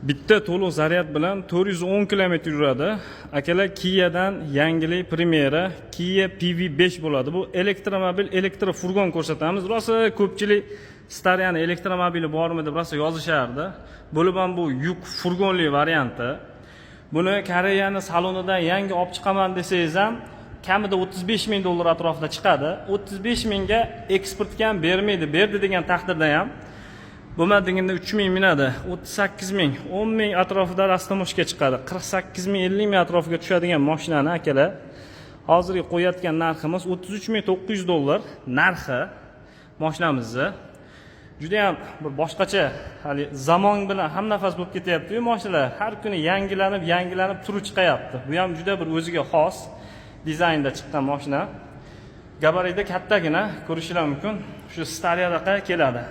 Bitta to'liq zaryad bilan 410 kilometr yuradi. Akalar, Kia'dan yangilik, premyera Kia PV5 bo'ladi. Bu elektromobil, elektrofurgon ko'rsatamiz. Rosa ko'pchilik Stariani elektromobili bormi deb rosa yozishardi. Bo'lib ham bu yuk furgonli varianti. Buni Koreyani salonidan yangi olib chiqaman desangiz ham, kamida 35 ming dollar atrofida chiqadi. 35 mingga eksportga ham bermaydi. Berdi degan taqdirda ham bo'lmadi deganda 3 ming minadi, 38 ming, 10 ming atrofida растаможка chiqadi. 48 ming, 50 ming atrofiga tushadigan mashinani, akalar, hozirgi qo'yayotgan narximiz 33 ming 900 dollar narxi mashinamizni. Judayam bir boshqacha, hali zamon bilan hamnafas bo'lib ketyapti-yu mashinalar. Har kuni yangilanib, yangilanib turi chiqayapti. Bu ham juda bir o'ziga xos dizaynda chiqqan mashina. Gabariti kattagina, ko'rishinglar mumkin. Shu Stariadaqa keladi.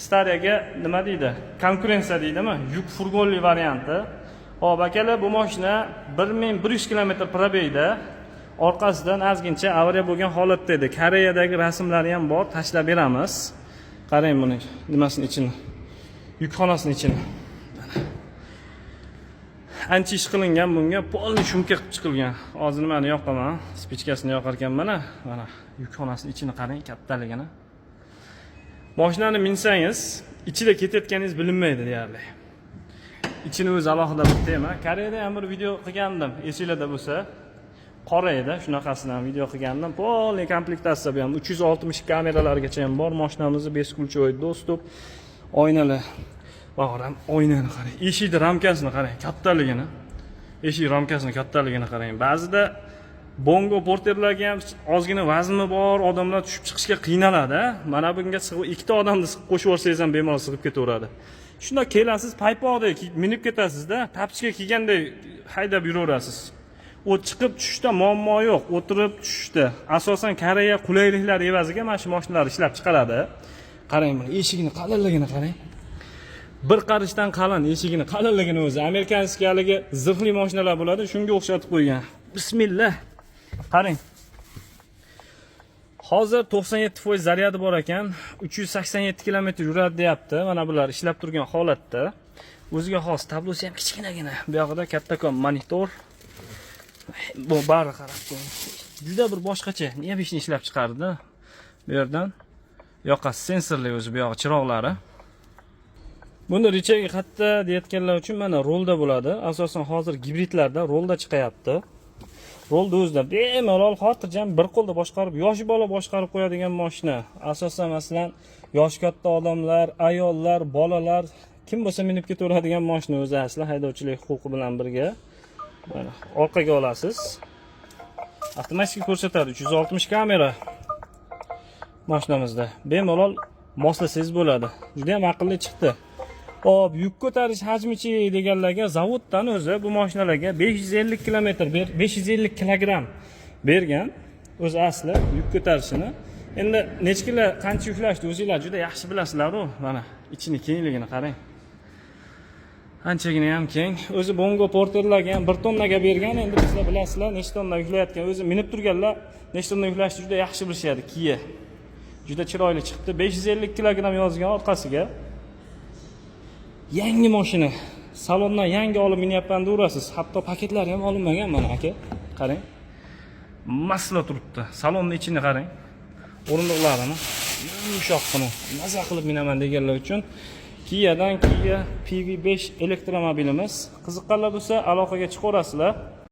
Stariyaga nima deydi? Konkurensiya deydimi? Yuk furgonli varianti. Xo'p, akalar, bu mashina 1100 km пробег da, orqasidan ozgincha avariya bo'lgan holatda edi. Koreyadagi rasmlari ham bor, tashlab beramiz. Qarang buni nimasini ichini. Yukxonasini ichini. Ancha ish qilingan bunga, полный шумка qilib chiqilgan. Hozir nimani yoqaman? Спичка sini yoqar ekan mana. Mana yukxonasini ichini qarang, kattaligini. Mashinani minsangiz, ichida ketayotganingiz bilinmaydi deyarli. Ichini o'zi alohida bir tema. Koreyada ham bir video qilgandim, esinglarda bo'lsa. Qora edi, shunaqasini ham video qilgandim. Полный komplektatsiya bu ham 360 kameralargacha ham bor mashinamizni, бесключевой доступ, oynalar. Bag'ram, oynani qarang. Eshikni ramkasini qarang, kattaligini. Eshik ramkasini kattaligini qarang. Ba'zida Bongo, Porterlarga ham ozgina vazni bor, odamlar tushib chiqishga qiynaladi. Mana bunga sig'ib, ikkita odamni sig'ib qo'shib yuborsangiz ham bemalol sig'ib ketaveradi. Shunda kelasiz, paypoqdek minib ketasizda, тапочка kiyganday haydab yuraverasiz. U chiqib tushishda muammo yo'q, o'tirib tushishda. Asosan Koreya qulayliklar evaziga mana shu mashinalarni ishlab chiqaradi. Qarang buni eshigini qalinligini qarang. Bir qarishdan qalin eshigini qalinligini o'zi. Американский haligi zirhli mashinalar bo'ladi, shunga o'xshatib qo'ygan. Bismillah. Qarang. Hozir 97% zaryadi bor ekan, 387 kilometr yuradi deyapti. Mana bular ishlab turgan holatda. O'ziga xos tablosi ham kichkinagina. Bu yog'ida kattakon monitor. Bu bari qarab qo'ying. Juda bir boshqacha, необычный ishlab chiqardi. Bu yerdan yoqasi sensorli o'zi, bu yog'i chiroqlari. Buni рычаг i qayerda deyotganlar uchun mana rulda bo'ladi. Asosan hozir gibridlarda rulda chiqayapti. Rulda o'zida bemalol xotirjam bir qo'lda boshqarib, yosh bola boshqarib qo'yadigan mashina. Asosan, masalan, yoshi katta odamlar, ayollar, bolalar kim bo'lsa minib ketaveradigan mashina o'zi asli, haydovchilik huquqi bilan birga. Mana orqaga olasiz. Avtomatik ko'rsatadi 360 kamera mashinamizda. Bemalol moslasangiz bo'ladi. Juda ham aqlli chiqdi. Hop, yuk ko'tarish hajmichi deganlarga zavoddan o'zi bu mashinalarga 550 kilometr, 550 kilogramm bergan o'zi asli yuk ko'tarishini. Endi necha kilo, qancha yuklashni o'zinglar juda yaxshi bilasizlar-u. Mana ichini kengligini qarang. Anchagina ham keng. O'zi Bongo, Porterlarga ham 1 tonnaga bergan. Endi bizlar bilasizlar, necha tonna yuklayotgan. O'zi minib turganlar necha tonna yuklashni juda yaxshi bilishadi. Kia. Juda chiroyli chiqdi. 550 kilogramm yozgan orqasiga. Yangi mashina. Salondan yangi olib minyapman deyaverasiz. Hatto paketlari ham olinmagan mana, aka. Qarang. Masla turibdi. Salonni ichini qarang. O'rindiqlarini yumshoqqina, maza qilib minaman deganlar uchun Kia'dan Kia PV5 elektromobilimiz. Qiziqqanlar bo'lsa, aloqaga chiqaverasizlar.